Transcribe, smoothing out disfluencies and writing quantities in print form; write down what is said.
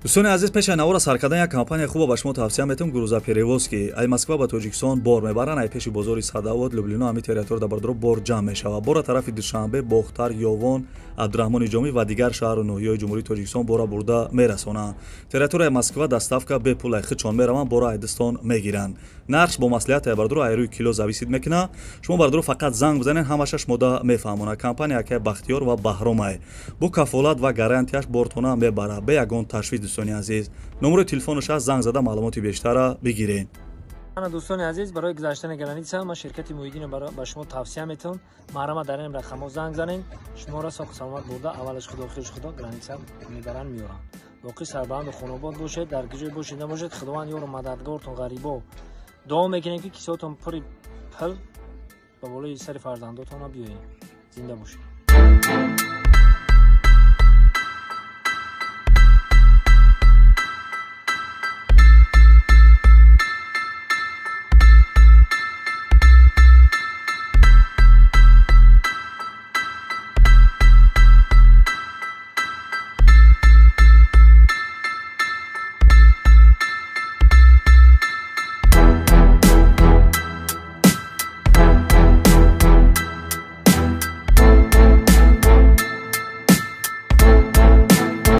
Дӯстони азиз, пеши навора сар кардан як компания хуба ба шумо тавсия метавам: «Грузоперевозки». Ай Москва ба Тоҷикистон бор мебаранд. Ай пеши бозори Садовод, Люблино, ҳами территория дар бор ҷамъ мешавад. Бора тарафи Душанбе, Бохтар, Ёвон, Абдураҳмони Ҷомӣ ва дигар шаҳру ноҳияҳои Ҷумҳурии Тоҷикистон бора бурда мерасонанд. Территорияи Москва доставка бепул, ай худшон мераванд, бора айдистон мегиранд. Нархш бо маслиҳат, ай бардоро, ай рӯи кило зависит мекунад. Шумо, бардоро, фақат занг бизанед, ҳамаша шумода мефаҳмонад. Компания акай Бахтиёр ва Баҳромай бо кафолат ва гарантияш бортона мебарад, бе ягон ташвиш. Дӯстони азиз, номерои телефонаш аст, занг зада маълумоти бештара бигиред. Ана, дӯстони азиз, барои гузаштани граница ман ширкати Муҳиддино ба шумо тавсия метавон. Маҳрама дар ин рақамҳо занг занед, шуморо соҳу саломат бурда, аввалаш Худо, охираш Худо, граница мебаранд, меёранд. Боқӣ сарбаланду хонобод бошед, дар куҷое бошед набошед, Худованд ёру мададгортон. Ғарибо дуо мекунем, ки кисотон пури пул ба болои сари фарзандотона биёед. Зинда бошед.